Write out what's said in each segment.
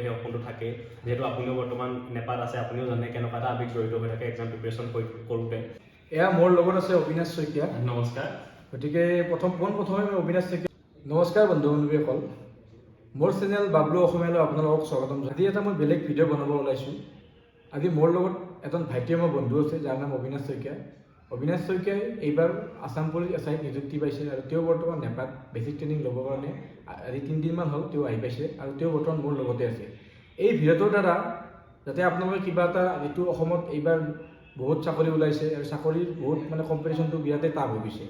সেই সপোনটো থাকেই। যিহেতু আপুনিও বৰ্তমান নেপাত আছে, আপুনিও জানে কেনেকুৱা এটা আৱেগ জড়িত হৈ থাকে এক্সাম প্ৰিপেৰেশ্যন কৰোঁতে। এয়া মোৰ লগত আছে অবিনাশ শইকীয়া। নমস্কাৰ। গতিকে পোনপ্ৰথমে মই অবিনাশ শইকীয়া। নমস্কাৰ বন্ধু বান্ধৱীসকল, মোৰ চেনেল বাবলু অসমীয়ালৈ আপোনালোকক স্বাগতম। আজি এটা মই বেলেগ ভিডিঅ' বনাব ওলাইছোঁ। আজি মোৰ লগত এজন ভাইটি, মোৰ বন্ধু আছে, যাৰ নাম অবিনাশ শইকীয়া। অবিনাশ শইকীয়াই এইবাৰ আছাম পুলিচ এছ আইত নিযুক্তি পাইছে আৰু তেওঁ বৰ্তমান নেপাত বেছিক ট্ৰেইনিং ল'বৰ কাৰণে আজি 3 দিনমান হ'ল তেওঁ আহি পাইছে আৰু তেওঁ বৰ্তমান মোৰ লগতে আছে। এই ভিডিঅ'টোৰ দ্বাৰা যাতে আপোনালোকে কিবা এটা, যিটো অসমত এইবাৰ বহুত চাকৰি ওলাইছে আৰু চাকৰিৰ বহুত মানে কম্পিটিশ্যনটো বিৰাটেই টাফ হৈ গৈছে,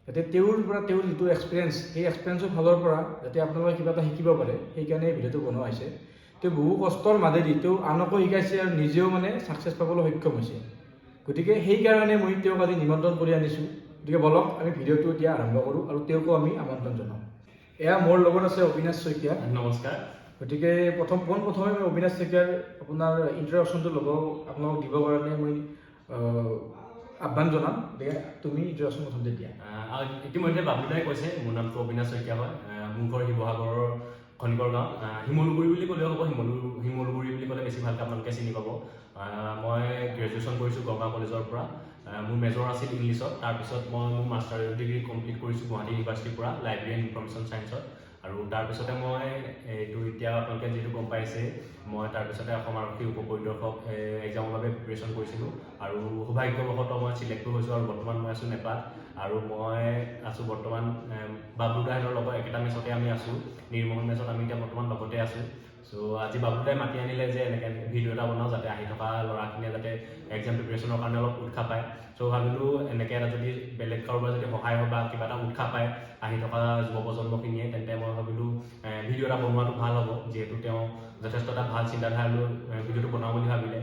যাতে তেওঁৰ পৰা, তেওঁৰ যিটো এক্সপিৰিয়েঞ্চ, সেই এক্সপিৰিয়েঞ্চৰ ফালৰ পৰা যাতে আপোনালোকে কিবা এটা শিকিব পাৰে, সেইকাৰণে এই ভিডিঅ'টো বনোৱা হৈছে। তেওঁ বহু কষ্টৰ মাজেদি তেওঁ আনকো শিকাইছে আৰু নিজেও মানে ছাকচেছ পাবলৈ সক্ষম হৈছে। গতিকে সেইকাৰণে মই তেওঁক আজি নিমন্ত্ৰণ কৰি আনিছোঁ। গতিকে বলক, আমি ভিডিঅ'টো এতিয়া আৰম্ভ কৰোঁ আৰু তেওঁকো আমি আমন্ত্ৰণ জনাওঁ। এয়া মোৰ লগত আছে অবিনাশ শইকীয়া। নমস্কাৰ। গতিকে পোনপ্ৰথমে মই অবিনাশ শইকীয়াৰ আপোনাৰ ইণ্ট্ৰডাকশ্যনটো ল'ব, আপোনালোকক দিবৰ কাৰণে মই আহ্বান জনাম। গতিকে তুমি ইণ্ট্ৰডাকশ্যন প্ৰথমতে দিয়া। আৰু ইতিমধ্যে বাবলুদাই কৈছে, মোৰ নামটো অবিনাশ শইকীয়া হয়। মোৰ ঘৰ শিৱসাগৰৰ খনিকৰ গাঁও। শিমলুগুৰি বুলি ক'লেও হ'ব, শিমলুগুৰি বুলি ক'লে বেছি ভালকৈ আপোনালোকে চিনি পাব। মই গ্ৰেজুৱেশ্যন কৰিছোঁ গড়গাঁও কলেজৰ পৰা। মোৰ মেজৰ আছিল ইংলিছত। তাৰপিছত মই মোৰ মাষ্টাৰ ডিগ্ৰী কমপ্লিট কৰিছোঁ গুৱাহাটী ইউনিভাৰ্চিটিৰ পৰা, লাইব্ৰেৰী এণ্ড ইনফৰমেশ্যন ছায়েন্সত। আৰু তাৰপিছতে মই এইটো এতিয়া আপোনালোকে যিহেতু গম পাইছে, মই তাৰপিছতে অসম আৰক্ষী উপ পৰিদৰ্শক এক্সামৰ বাবে প্ৰিপেৰেশ্যন কৰিছিলোঁ আৰু সৌভাগ্যবশতঃ মই চিলেক্টো হৈছোঁ আৰু বৰ্তমান মই আছোঁ নেপাত। আৰু মই আছোঁ বৰ্তমান বাবলুদাহঁতৰ লগত একেটা মেচতে আমি আছোঁ। নিৰ্মোহন মেচত আমি এতিয়া বৰ্তমান লগতে আছোঁ। চ' আজি বাবলুদাই মাতি আনিলে যে এনেকৈ ভিডিঅ' এটা বনাওঁ, যাতে আহি থকা ল'ৰাখিনিয়ে যাতে এক্সাম প্ৰিপেৰেশ্যনৰ কাৰণে অলপ উৎসাহ পায়। চ' ভাবিলোঁ এনেকৈ এটা যদি বেলেগ কাৰোবাৰ যদি সহায় হয় বা কিবা এটা উৎসাহ পায় আহি থকা যুৱ প্ৰজন্মখিনিয়ে, তেন্তে মই ভাবিলোঁ ভিডিঅ' এটা বনোৱাটো ভাল হ'ব। যিহেতু তেওঁ যথেষ্ট এটা ভাল চিন্তাধাৰা লৈ ভিডিঅ'টো বনাওঁ বুলি ভাবিলে,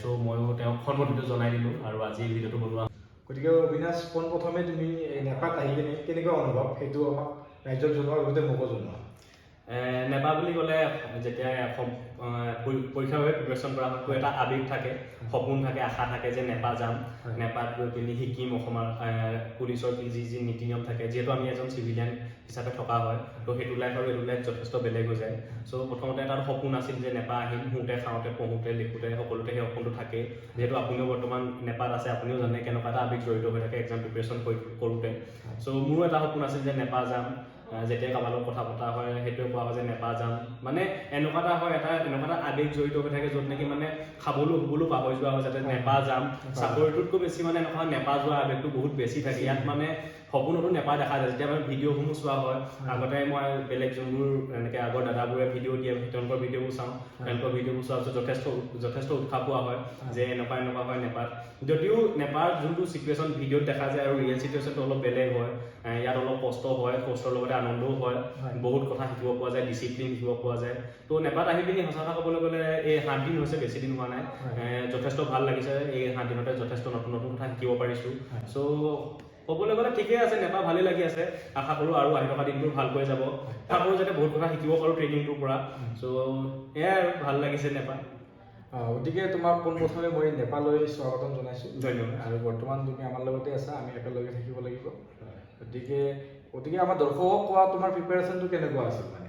চ' ময়ো তেওঁক সন্মতিটো জনাই দিলোঁ আৰু আজি ভিডিঅ'টো বনোৱা। গতিকে অবিনাশ, পোনপ্ৰথমে তুমি এই নেপাত আহি কিনে কেনেকুৱা অনুভৱ, সেইটো আমাক ৰাইজক জনোৱাৰ লগতে মোকো জনোৱা। নেপা বুলি ক'লে যেতিয়া পৰীক্ষাৰ বাবে প্ৰিপেৰেশ্যন কৰা হয়, তো এটা আৱেগ থাকে, সপোন থাকে, আশা থাকে যে নেপা যাম, নেপাত গৈ পিনি শিকিম অসমৰ পুলিচৰ কি যি যি নীতি নিয়ম থাকে। যিহেতু আমি এজন চিভিলিয়ান হিচাপে থকা হয়, তো সেইটো লাইফ আৰু এইটো লাইফ যথেষ্ট বেলেগ হৈ যায়। চ' প্ৰথমতে এটা সপোন আছিল যে নেপা আহিম। শুওঁতে, খাওঁতে, পঢ়োঁতে, লিখোঁতে সকলোতে সেই সপোনটো থাকেই। যিহেতু আপুনিও বৰ্তমান নেপাত আছে, আপুনিও জানে কেনেকুৱা এটা আৱেগ জড়িত হৈ থাকে এক্সাম প্ৰিপেৰেশ্যন কৰোঁতে। চ' মোৰো এটা সপোন আছিল যে নেপা যাম। যেতিয়া কাৰোবাৰ লগত কথা পতা হয়, সেইটোৱে কোৱা হয় যে নেপা যাম। মানে এনেকুৱা এটা হয়, এটা এনেকুৱা এটা আৱেগ জড়িত হৈ থাকে য'ত নেকি মানে খাবলৈ শুবলৈ পাহৰি যোৱা হয়, যাতে নেপা যাম। চাকৰিটোতকৈ বেছি মানে এনেকুৱা হয়, নেপা যোৱা আৱেগটো বহুত বেছি থাকে। ইয়াত মানে সপোনতো নেপা দেখা যায়। যেতিয়া মানে ভিডিঅ'সমূহ চোৱা হয়, আগতে মই বেলেগ যোনবোৰ এনেকৈ আগৰ দাদাবোৰে ভিডিঅ' দিয়ে, তেওঁলোকৰ ভিডিঅ'বোৰ চাওঁ। তেওঁলোকৰ ভিডিঅ'বোৰ চোৱাৰ পিছত যথেষ্ট যথেষ্ট উৎসাহ পোৱা হয় যে এনেকুৱা এনেকুৱা হয় নেপাত। যদিও নেপাৰ যোনটো চিটুৱেশ্যন ভিডিঅ'ত দেখা যায় আৰু ৰিয়েল চিটুৱেশ্যনটো অলপ বেলেগ হয়। ইয়াত অলপ কষ্ট হয়, কষ্টৰ লগতে আনন্দও হয়। বহুত কথা শিকিব পোৱা যায়, ডিচিপ্লিন শিকিব পোৱা যায়। তো নেপাত আহি পিনি সঁচা কথা ক'বলৈ গ'লে এই 7 দিন হৈছে, বেছি দিন হোৱা নাই। যথেষ্ট ভাল লাগিছে। এই 7 দিনতে যথেষ্ট নতুন নতুন কথা শিকিব পাৰিছোঁ। চ' ক'বলৈ গ'লে ঠিকেই আছে, নেপা ভালেই লাগি আছে। আশা কৰোঁ আৰু আহি থকা দিনবোৰ ভালকৈ যাব। আশা কৰোঁ যাতে বহুত কথা শিকিব পাৰোঁ ট্ৰেইনিংটোৰ পৰা। চ' এয়াই আৰু, ভাল লাগিছে নেপা। গতিকে তোমাক পোনপ্ৰথমে মই নেপালৈ স্বাগতম জনাইছোঁ। ধন্যবাদ। আৰু বৰ্তমান তুমি আমাৰ লগতে আছা, আমি একেলগে থাকিব লাগিব। গতিকে গতিকে আমাৰ দৰ্শকক কোৱা, তোমাৰ প্ৰিপেৰেশ্যনটো কেনেকুৱা আছিল, মানে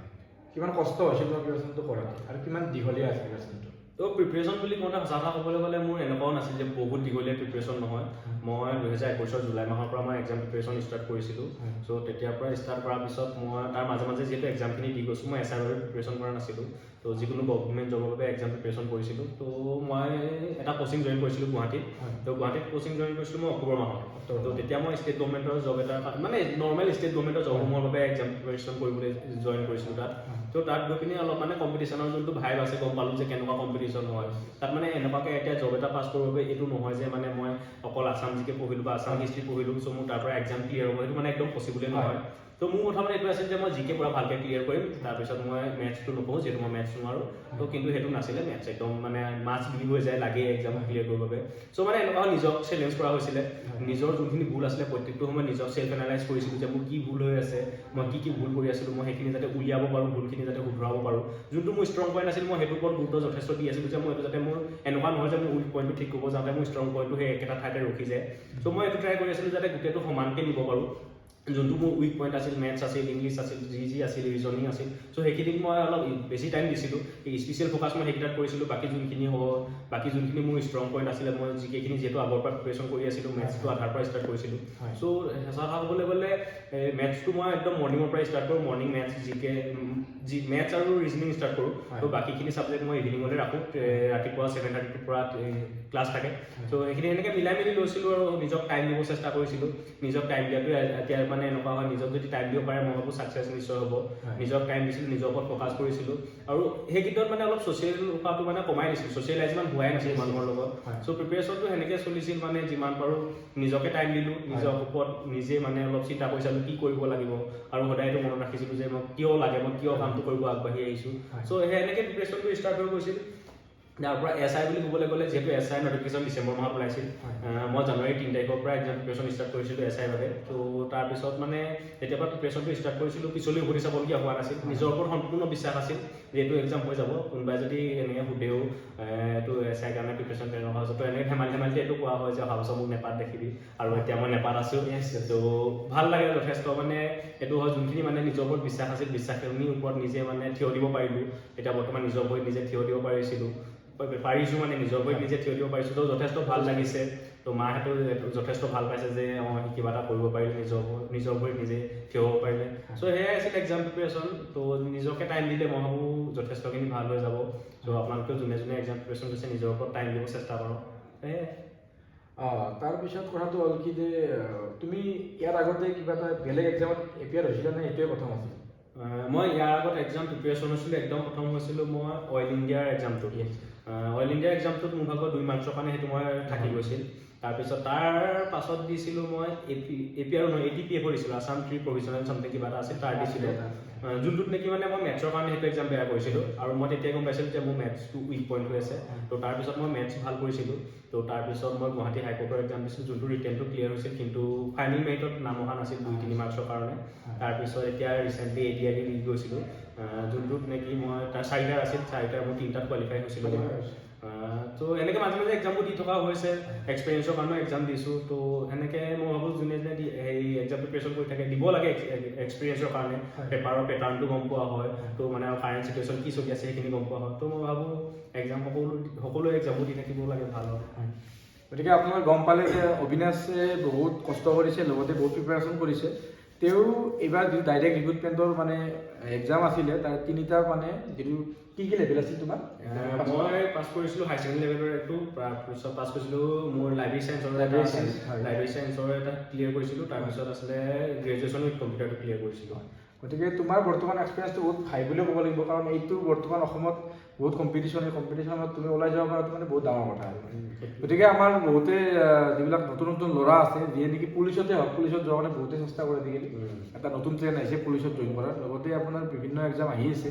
কিমান কষ্ট হৈছিল তোমাৰ প্ৰিপেৰেশ্যনটো কৰোঁতে আৰু কিমান দীঘলীয়া আছিল প্ৰিপেৰেশ্যনটো? তো প্ৰিপেৰেশ্যন বুলি কওঁতে সঁচা কথা ক'বলৈ গ'লে মোৰ এনেকুৱাও নাছিল যে বহুত দীঘলীয়া প্ৰিপেৰেশ্যন নহয়। মই 2021ৰ জুলাই মাহৰ পৰা মই এক্সাম প্ৰিপেৰেশ্যন ষ্টাৰ্ট কৰিছিলোঁ। চ' তেতিয়াৰ পৰা ষ্টাৰ্ট কৰাৰ পিছত মই তাৰ মাজে মাজে যিহেতু এক্সামখিনি দি গৈছোঁ, মই এছ আইৰ বাবে প্ৰিপেৰেশ্যন কৰা নাছিলোঁ। ত' যিকোনো গভমেণ্ট জবৰ বাবে এক্সাম প্ৰিপেৰেশ্যন কৰিছিলোঁ। ত' মই এটা কচিং জইন কৰিছিলোঁ গুৱাহাটীত। ত' গুৱাহাটীত কচিং জইন কৰিছিলোঁ মই অক্টোবৰ মাহত। ত' তেতিয়া মই ষ্টেট গভমেণ্টৰ জব এটা, মানে নৰ্মেল ষ্টেট গভমেণ্টৰ জবসমূহৰ বাবে এক্সাম প্ৰিপেৰেশ্যন কৰিবলৈ জইন কৰিছিলোঁ তাত। ত' তাত গৈ পিনি অলপ মানে কম্পিটিশ্যনৰ যোনটো ভাইব আছে, গম পালোঁ যে কেনেকুৱা কম্পিটিশ্যন হয় তাত। মানে এনেকুৱাকৈ এতিয়া জব এটা পাছ কৰিবৰ বাবে এইটো নহয় যে মানে মই অকল আছাম জিকে পঢ়িলোঁ বা আছাম হিষ্ট্ৰী পঢ়িলোঁ, চ' মোৰ তাৰ পৰা এক্সাম ক্লিয়াৰ হ'ব, সেইটো মানে একদম পচিবলেই নহয়। ত' মোৰ কথা মানে এইটো আছিল যে মই জিকে পূৰা ভালকৈ ক্লিয়াৰ কৰিম, তাৰপিছত মই মেথছটো নপঢ়োঁ, যিহেতু মই মেথছ নোৱাৰোঁ। ত' কিন্তু সেইটো নাছিলে। মেথছ একদম মানে মাষ্ট বি হৈ যায়, লাগে এক্সাম ক্লিয়াৰ কৰিবৰ বাবে। চ' মানে এনেকুৱা নিজক চেলেঞ্জ কৰা হৈছিলে। নিজৰ যোনখিনি ভুল আছিলে, প্ৰত্যেকটো সময়ত নিজক চেল্ফ এনালাইজ কৰিছিলোঁ যে মোৰ কি ভুল হৈ আছে, মই কি কি ভুল কৰি আছিলোঁ, মই সেইখিনি যাতে উলিয়াব পাৰোঁ, ভুলখিনি যাতে শুধৰাব পাৰোঁ। যোনটো মোৰ ষ্ট্ৰং পইণ্ট আছিল, মই সেইটোৰ ওপৰত গুৰুত্ব যথেষ্ট দি আছিলোঁ যে মই এইটো যাতে মোৰ এনেকুৱা নহয় যে মোৰ উইক পইণ্টটো ঠিক কৰিব যাওঁতে মোৰ ষ্ট্ৰং পইণ্টটো সেই একেটা ঠাইতে ৰখি যায়। চ' মই এইটো ট্ৰাই কৰি আছিলোঁ যাতে গোটেইটো সমানকৈ নিব পাৰোঁ। যোনটো মোৰ উইক পইণ্ট আছিল, মেথছ আছিল, ইংলিছ আছিল, যি যি আছিল, ৰিজনিং আছিল, চ' সেইখিনিত মই অলপ বেছি টাইম দিছিলোঁ। স্পেচিয়েল ফ'কাছ মই সেইকেইটাত কৰিছিলোঁ। বাকী যোনখিনি হ'ব, বাকী যোনখিনি মোৰ ষ্ট্ৰং পইণ্ট আছিলে, মই জিকেখিনি যিহেতু আগৰ পৰা প্ৰিপেৰেশ্যন কৰি আছিলোঁ, মেথছটো আধাৰ পৰা ষ্টাৰ্ট কৰিছিলোঁ। চ' সঁচা কথা ক'বলৈ গ'লে মেথছটো মই একদম মৰ্ণিঙৰ পৰা ষ্টাৰ্ট কৰোঁ। মৰ্ণিং মেথছ, জিকে, যি মেথছ আৰু ৰিজনিং ষ্টাৰ্ট কৰোঁ। ত' বাকীখিনি ছাবজেক্ট মই ইভিনিঙলৈ ৰাখোঁ। ৰাতিপুৱা 7:30ৰ পৰা ক্লাছ থাকে। চ' সেইখিনি সেনেকৈ মিলাই মেলি লৈছিলোঁ আৰু নিজক টাইম দিব চেষ্টা কৰিছিলোঁ। নিজক টাইম দিয়াটো এতিয়া মানে এনেকুৱা হয়, নিজক যদি টাইম দিব পাৰে, মই ভাবোঁ ছাকচেছ নিশ্চয় হ'ব। নিজক টাইম দিছিলোঁ, নিজৰ ওপৰত ফ'কাছ কৰিছিলোঁ আৰু সেইকেইদিনত মানে অলপ ছ'চিয়েল হোৱাটো মানে কমাই দিছিলোঁ। ছ'চিয়েলাইজ ইমান হোৱাই নাছিল মানুহৰ লগত। চ' প্ৰিপেৰেশ্যনটো সেনেকৈ চলিছিল। মানে যিমান পাৰোঁ নিজকে টাইম দিলোঁ, নিজৰ ওপৰত নিজে মানে অলপ চিন্তা কৰি চালোঁ কি কৰিব লাগিব আৰু সদায়তো মনত ৰাখিছিলোঁ যে মোক কিয় লাগে, মই কিয় কামটো কৰিব আগবাঢ়ি আহিছোঁ। চ' সেই সেনেকৈ প্ৰিপেৰেশ্যনটো ষ্টাৰ্ট হৈ গৈছিল। তাৰ পৰা এছ I বুলি ক'বলৈ গ'লে, যিহেতু এছ I notification December মাহত ওলাইছিল, মই জানুৱাৰী 3 তাৰিখৰ পৰা এক্সাম প্ৰিপেৰেশ্যন ষ্টাৰ্ট কৰিছিলোঁ এছ আইৰ বাবে। ত' তাৰপিছত মানে যেতিয়াৰ পৰা প্ৰিপেৰেশ্যনটো ষ্টাৰ্ট কৰিছিলোঁ, পিছলৈ উভতি চাবলগীয়া হোৱা নাছিল। নিজৰ ওপৰত সম্পূৰ্ণ বিশ্বাস আছিল যে এইটো এক্সাম হৈ যাব। কোনোবাই যদি এনেকৈ সোধেও, এইটো এছ আইৰ কাৰণে প্ৰিপেৰেশ্যন কেনেকুৱা হৈছে, ত' এনেকৈ ধেমালি ধেমালিতে এইটো কোৱা হয় যে অহা বছৰ মোক নেপাত দেখিবি আৰু এতিয়া মই নেপাত আছোঁ। Yes, yes. ত' ভাল লাগে যথেষ্ট। মানে এইটো হয়, যোনখিনি মানে নিজৰ ওপৰত বিশ্বাস আছিল, বিশ্বাসখিনিৰ ওপৰত নিজে মানে থিয় দিব পাৰিলোঁ। এতিয়া বৰ্তমান নিজৰ ভৰিত নিজে থিয় দিব পাৰিছোঁ, মানে নিজৰ ভৰিত নিজে থিয় দিব পাৰিছোঁ। ত' যথেষ্ট ভাল লাগিছে। ত' মাহঁতেও যথেষ্ট ভাল পাইছে যে অঁ, সি কিবা এটা কৰিব পাৰিলে, নিজৰ নিজৰ ভৰিত নিজে থিয় হ'ব পাৰিলে। চ' সেয়াই আছিল এক্সাম প্ৰিপেৰেশ্যন। ত' নিজকে টাইম দিলে মই ভাবোঁ যথেষ্টখিনি ভাল হৈ যাব। চ' আপোনালোকেও যোনে যোনে এক্সাম প্ৰিপেৰেশ্যন কৰিছে, নিজৰ ওপৰত টাইম দিব চেষ্টা কৰক, সেয়াই। তাৰপিছত কথাটো হ'ল কি যে তুমি ইয়াৰ আগতে কিবা এটা বেলেগ এক্সামত এপিয়াৰ হৈছিলা নে এইটোৱে প্ৰথম আছিল? মই ইয়াৰ আগত এক্সাম প্ৰিপেৰেশ্যন হৈছিলোঁ, একদম প্ৰথম হৈছিলোঁ মই অইল ইণ্ডিয়াৰ এক্সামটোত। অইল ইণ্ডিয়াৰ এক্সামটোত মোৰ ভাগৰ 2 মাৰ্কছৰ কাৰণে সেইটো মই থাকি গৈছিল। তাৰপিছত তাৰ পাছত দিছিলোঁ মই এ পি আৰু নহয়, এ টি পি এফৰ দিছিলোঁ, আছাম ট্ৰি প্ৰভিজনেল চামথিং কিবা এটা আছিল, তাৰ দিছিলোঁ। যোনটোত নেকি মানে মই মেথছৰ কাৰণে সেইটো এক্সাম বেয়া কৰিছিলোঁ আৰু মই তেতিয়াই গম পাইছিলোঁ যে মোৰ মেথছটো উইক পইণ্ট হৈ আছে। ত' তাৰপিছত মই মেথছ ভাল কৰিছিলোঁ। ত' তাৰপিছত মই গুৱাহাটী হাইকোৰ্টৰ এক্সাম দিছিলোঁ, যোনটো ৰিটেনটো ক্লিয়াৰ হৈছিল, কিন্তু ফাইনেল মেৰিটত নাম অহা নাছিল 2-3 মাৰ্কছৰ কাৰণে। তাৰপিছত এতিয়া ৰিচেণ্টলি এ ডি আৰ ই দি গৈছিলোঁ, যোনটোত নেকি মই তাৰ চাৰিটাৰ আছিল, চাৰিটাৰ মোৰ তিনিটাত কোৱালিফাই হৈছিলোঁ মই। ত' এনেকৈ মাজে মাজে এক্সামবোৰ দি থকা হৈছে, এক্সপিৰিয়েঞ্চৰ কাৰণেও এক্সাম দিছোঁ। ত' সেনেকৈ মই ভাবোঁ যোনে যোনে হেৰি এক্সাম প্ৰিপেৰেশ্যন কৰি থাকে, দিব লাগে এক্সপিৰিয়েঞ্চৰ কাৰণে। পেপাৰৰ পেটাৰ্ণটো গম পোৱা হয়, ত' মানে আৰু কাৰেণ্ট চিটুৱেশ্যন কি চলি আছে সেইখিনি গম পোৱা হয়। ত' মই ভাবোঁ এক্সাম সকলোৱে এক্সামো দি থাকিব লাগে, ভাল হয়। গতিকে আপোনালোকে গম পালে যে অবিনাশে বহুত কষ্ট কৰিছে, লগতে বহুত প্ৰিপেৰেশ্যন কৰিছে। তেওঁ এইবাৰ যিটো ডাইৰেক্ট ৰিক্ৰুটমেণ্টৰ মানে এক্সাম আছিলে, তাৰ তিনিটা মানে যিটো কি কি লেভেল আছিল তোমাৰ? মই পাছ কৰিছিলোঁ হাই ছেকেণ্ডেৰী লেভেলৰ এইটো, তাৰপিছত পাছ কৰিছিলোঁ মোৰ লাইব্ৰেৰী চায়েন্সৰ এটা লাইব্ৰেৰী আছিল। চায়েন্স, হয়। লাইব্ৰেৰী চায়েন্সৰ এটা ক্লিয়াৰ কৰিছিলোঁ। তাৰপিছত আছিলে গ্ৰেজুৱেশ্যন উইথ কম্পিউটাৰটো ক্লিয়াৰ কৰিছিলোঁ। গতিকে তোমাৰ বৰ্তমান এক্সপিৰিয়েঞ্চটো বহুত হাই বুলিও ক'ব লাগিব, কাৰণ এইটো বৰ্তমান অসমত বহুত কম্পিটিশ্যন, এই কম্পিটিশ্যনত তুমি ওলাই যাব পৰাটো মানে বহুত ডাঙৰ কথা আৰু। গতিকে আমাৰ বহুতে যিবিলাক নতুন নতুন ল'ৰা আছে, যিয়ে নেকি পুলিচতে হওক, পুলিচত যোৱাৰ কাৰণে বহুতে চেষ্টা কৰে আজিকালি। এটা নতুন ট্ৰেণ্ড আহিছে পুলিচত জইন কৰাৰ, লগতে আপোনাৰ বিভিন্ন এক্সাম আহি আছে।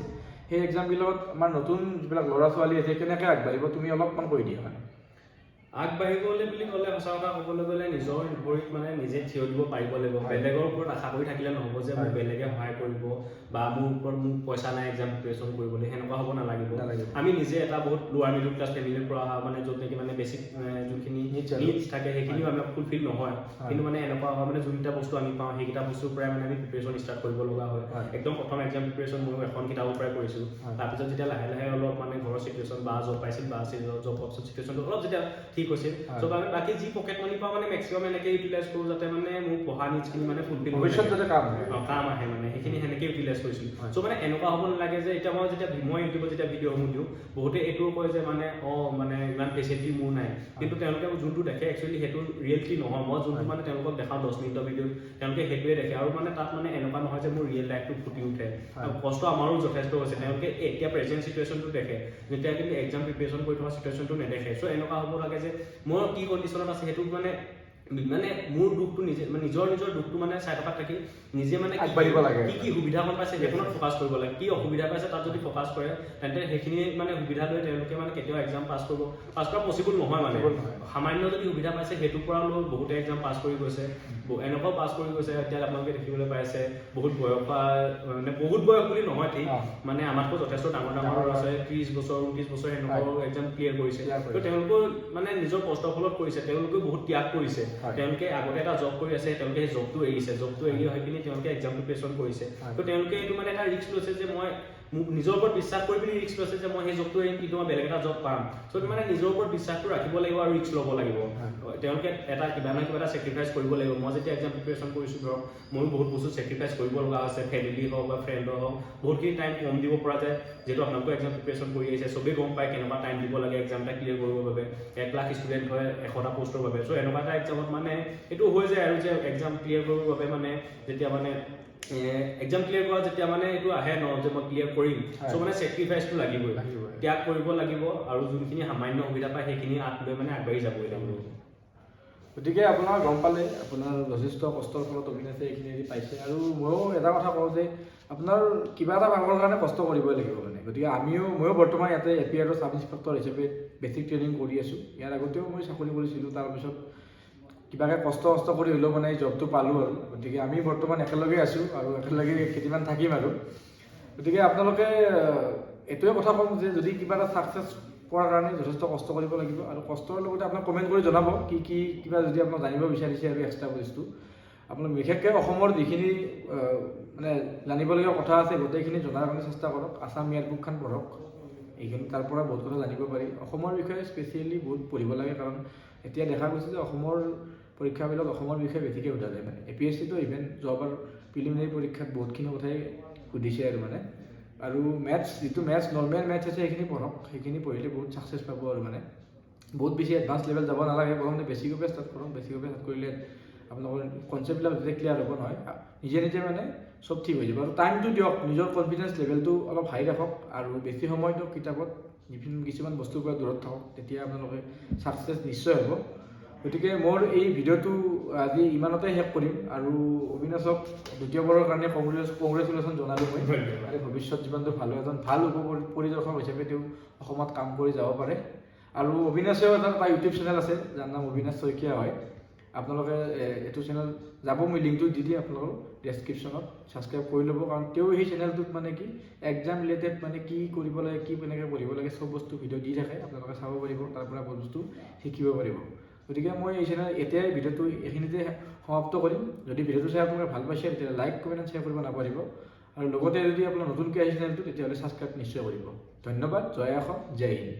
সেই এক্সামবিলাকত আমাৰ নতুন যিবিলাক ল'ৰা ছোৱালী আছে, কেনেকৈ আগবাঢ়িব, তুমি অলপমান কৈ দিয়া মানে। আগবাঢ়িবলৈ বুলি ক'লে, সঁচা কথা ক'বলৈ গ'লে নিজৰ ভৰিত মানে নিজে থিয় দিব পাৰিব লাগিব। বেলেগৰ ওপৰত আশা কৰি থাকিলে নহ'ব যে মোক বেলেগে সহায় কৰিব বা মোৰ ওপৰত মোক পইচা নাই এক্সাম প্ৰিপেৰেশ্যন কৰিবলৈ, সেনেকুৱা হ'ব নালাগিব। নালাগিব। আমি নিজে এটা বহুত লোৱাৰ মিডল ক্লাছ ফেমিলিৰ পৰা অহা, মানে য'ত নেকি মানে বেছিক যোনখিনি Needs আৰু। নিডছ থাকে, সেইখিনিও আমাৰ ফুলফিল নহয়। কিন্তু মানে এনেকুৱা হয়, মানে যোনকেইটা বস্তু আমি পাওঁ, সেইকেইটা বস্তুৰ পৰাই মানে আমি প্ৰিপেৰেশ্যন ষ্টাৰ্ট কৰিব লগা হয়। একদম প্ৰথম এক্সাম প্ৰিপেৰেশ্যন ময়ো এখন কিতাপৰ পৰাই কৰিছোঁ। তাৰপিছত যেতিয়া লাহে লাহে অলপ মানে ঘৰৰ চিটুৱেশ্যন বা জব পাইছিল বা জব পোৱাৰ পিছত চিটুৱেশ্যনটো অলপ যেতিয়া ঠিক হৈছিল, চ' বাকী যি পকেট মানি পাওঁ, মানে মেক্সিমাম এনেকৈ ইউটিলাইজ কৰোঁ যাতে মানে মোৰ পঢ়া নিডছখিনি মানে ফুলফিল ভৱিষ্যত যাতে কাম আহে। কাম আহে, মানে সেইখিনি সেনেকৈ ইউটিলাইজ কৰিছিলোঁ। চ' মানে এনেকুৱা হ'ব নালাগে যে এতিয়া মই যেতিয়া মই ইউটিউবত যেতিয়া ভিডিঅ'সমূহ দিওঁ, বহুতে এইটোও কয় যে মানে অঁ, মানে ইমান ফেচিলিটি মোৰ নাই। কিন্তু তেওঁলোকে যোনটো দেখে, একচুৱেলি সেইটো ৰিয়েলিটি নহয়। মই যোনটো মানে তেওঁলোকক দেখাওঁ 10 মিনিটৰ ভিডিঅ'ত, তেওঁলোকে সেইটোৱে দেখে আৰু মানে তাত মানে এনেকুৱা নহয় যে মোৰ ৰিয়েল লাইফটো ফুটি উঠে। কষ্ট আমাৰো যথেষ্ট হৈছে। তেওঁলোকে এতিয়া প্ৰেজেণ্ট চিটুৱেশ্যনটো দেখে, যেতিয়া কিন্তু এক্সাম প্ৰিপেৰেশ্যন কৰি থকা চিটুৱেশ্যনটো নেদেখে। চ' এনেকুৱা হ'ব লাগে যে মই কি কণ্ডিশ্যনত আছে, সেইটো মানে মানে মোৰ দুখটো নিজে মানে নিজৰ নিজৰ দুখটো মানে চাই থকাত থাকি নিজে মানে আগবাঢ়িব লাগে। কি কি সুবিধাকণ পাইছে সেইখনত ফ'কাছ কৰিব লাগে। কি অসুবিধা পাইছে তাত যদি ফ'কাছ কৰে, তেন্তে সেইখিনি মানে সুবিধা লৈ তেওঁলোকে মানে কেতিয়াও এক্সাম পাছ কৰা পচিবল নহয় মানে। Possible নহয়। সামান্য যদি সুবিধা পাইছে, সেইটোৰ পৰা লৈ বহুতে এক্সাম পাছ কৰি গৈছে, এনেকুৱাও পাছ কৰি গৈছে। এতিয়া আপোনালোকে দেখিবলৈ পাইছে বহুত বয়স হোৱা, মানে বহুত বয়স বুলি নহয় ঠিক, মানে আমাতকৈ যথেষ্ট ডাঙৰ ডাঙৰ ডাঙৰ ল'ৰা ছোৱালী, 30 বছৰ, 29 বছৰ সেনেকুৱাও এক্সাম ক্লিয়াৰ কৰিছে। Clear কৰিছে। তো তেওঁলোকেও মানে নিজৰ কষ্টৰ ফলত কৰিছে, তেওঁলোকেও বহুত ত্যাগ কৰিছে। তেওঁলোকে আগতে এটা জব কৰি আছে, তেওঁলোকে সেই জবটো এৰিছে, জবটো এৰি আহি পিনি তেওঁলোকে এক্সাম প্ৰিপেৰেশ্যন কৰিছে। তো তেওঁলোকে এইটো মানে এটা ৰিস্ক লৈছে যে মই মোক নিজৰ ওপৰত বিশ্বাস কৰি পিনি ৰিস্ক লৈছে যে মই সেই জবটো এৰিম, কিন্তু মই বেলেগ এটা জব পাম। চ' মানে নিজৰ ওপৰত বিশ্বাসটো ৰাখিব লাগিব আৰু ৰিস্ক ল'ব লাগিব। তেওঁলোকে এটা কিবা নহয় কিবা এটা চেক্ৰিফাইচ কৰিব লাগিব। মই যেতিয়া এক্সাম প্ৰিপেৰেশ্যন কৰিছোঁ, ধৰক ময়ো বহুত বস্তু চেক্ৰিফাইচ কৰিব লগা হৈছে, ফেমিলি হওক বা ফ্ৰেণ্ডৰ হওক, বহুতখিনি টাইম কম দিব পৰা যায়। যিহেতু আপোনালোকেও এক্সাম প্ৰিপেৰেশ্যন কৰি আহিছে, চবেই গম পায় কেনেকুৱা টাইম দিব লাগে এক্সাম এটা ক্লিয়াৰ কৰিবৰ বাবে। 1 লাখ ষ্টুডেণ্ট হয় 100টা পষ্টৰ বাবে। চ' এনেকুৱা এটা এক্সামত মানে এইটো হৈ যায় আৰু যে এক্সাম ক্লিয়াৰ কৰিবৰ বাবে মানে যেতিয়া মানে এক্সাম ক্লিয়াৰ কৰা যেতিয়া মানে এইটো আহে ন যে মই ক্লিয়াৰ কৰিম, চ' মানে চেক্ৰিফাইচটো লাগিবই। লাগিবই। ত্যাগ কৰিব লাগিব আৰু যোনখিনি সামান্য সুবিধা পায় সেইখিনি আঁত লৈ মানে আগবাঢ়ি যাবই লাগিব। গতিকে আপোনাৰ গম পালে, আপোনাৰ যথেষ্ট কষ্টৰ ফলত অবিনাশে এইখিনি আজি পাইছে। আৰু ময়ো এটা কথা কওঁ যে আপোনাৰ কিবা এটা পাবৰ কাৰণে কষ্ট কৰিবই লাগিব মানে। গতিকে ময়ো বৰ্তমান ইয়াতে এ পি আৰৰ চাব ইনস্পেক্টৰ হিচাপে বেছিক ট্ৰেইনিং কৰি আছোঁ। ইয়াৰ আগতেও মই চাকৰি কৰিছিলোঁ, তাৰপিছত কিবাকৈ কষ্ট কষ্ট কৰি হ'লেও মানে এই জবটো পালোঁ আৰু। গতিকে আমি বৰ্তমান একেলগে আছোঁ আৰু একেলগে কেইদিনমান থাকিম আৰু। গতিকে আপোনালোকে এইটোৱে কথা ক'ম যে যদি কিবা এটা ছাকচেছ পোৱাৰ কাৰণে যথেষ্ট কষ্ট কৰিব লাগিব। আৰু কষ্টৰ লগতে আপোনাক কমেণ্ট কৰি জনাব কি কি কিবা যদি আপোনাক জানিব বিচাৰিছে। আৰু এক্সট্ৰা বস্তু আপোনাক বিশেষকৈ অসমৰ যিখিনি মানে জানিবলগীয়া কথা আছে, গোটেইখিনি জনাৰ কাৰণে চেষ্টা কৰক। আছাম ইয়াৰ বুকখন পঢ়ক, এইখিনি তাৰ পৰা বহুত কথা জানিব পাৰি। অসমৰ বিষয়ে স্পেচিয়েলি বহুত পঢ়িব লাগে, কাৰণ এতিয়া দেখা গৈছে যে অসমৰ পৰীক্ষাবিলাক অসমৰ বিষয়ে বেছিকৈ সোধা যায়। মানে এপিএছচিটো ইভেন যোৱাবাৰ প্ৰিলিমিনাৰী পৰীক্ষাত বহুতখিনি কথাই সুধিছে আৰু মানে। আৰু মেথছ, যিটো মেথছ, নৰ্মেল মেথছ আছে, সেইখিনি পঢ়ক। সেইখিনি পঢ়িলে বহুত ছাকচেছ পাব। আৰু মানে বহুত বেছি এডভান্স লেভেল যাব নালাগে, প্ৰথমতে বেছিকৰ পৰা ষ্টাৰ্ট কৰক। বেছিকৰ পৰা ষ্টাৰ্ট কৰিলে আপোনালোকৰ কনচেপ্টবিলাক যেতিয়া ক্লিয়াৰ হ'ব নহয়, নিজে নিজে মানে চব ঠিক হৈ যাব। আৰু টাইমটো দিয়ক, নিজৰ কনফিডেঞ্চ লেভেলটো অলপ হাই ৰাখক আৰু বেছি সময় দিয়ক কিতাপত, বিভিন্ন কিছুমান বস্তুৰ পৰা দূৰত থাকক, তেতিয়া আপোনালোকে ছাকচেছ নিশ্চয় হ'ব। গতিকে মোৰ এই ভিডিঅ'টো আজি ইমানতে শেষ কৰিম আৰু অবিনাশক দ্বিতীয়বাৰৰ কাৰণে কংগ্ৰেচুলেশ্যন জনালোঁ মই। ধন্যবাদ। আৰু ভৱিষ্যত জীৱনটো ভাল হয়, এজন ভাল উপ পৰিদৰ্শক হিচাপে তেওঁ অসমত কাম কৰি যাব পাৰে। আৰু অবিনাশেও এটা ইউটিউব চেনেল আছে, যাৰ নাম অবিনাশ শইকীয়া হয়। আপোনালোকে এইটো চেনেল যাব, মই লিংকটো দি দিম আপোনালোকৰ ডেছক্ৰিপশ্যনত, ছাবস্ক্ৰাইব কৰি ল'ব। কাৰণ তেওঁ সেই চেনেলটোত মানে কি এক্সাম ৰিলেটেড মানে কি কৰিব লাগে, কি কেনেকৈ পঢ়িব লাগে, চব বস্তু ভিডিঅ' দি থাকে। আপোনালোকে চাব পাৰিব, তাৰ পৰা বহুত বস্তু শিকিব পাৰিব। গতিকে মই এই চেনেল এতিয়াই ভিডিঅ'টো এইখিনিতে সমাপ্ত কৰিম। যদি ভিডিঅ'টো চাই আপোনালোকে ভাল পাইছে, তেতিয়াহ'লে লাইক, কমেণ্ট এণ্ড শ্বেয়াৰ কৰিব নাপাহৰিব। আৰু লগতে যদি আপোনাৰ নতুনকৈ আহিছে চেনেলটো, তেতিয়াহ'লে ছাবস্ক্ৰাইব নিশ্চয় কৰিব। ধন্যবাদ। জয় অসম, জয় হিন্দ।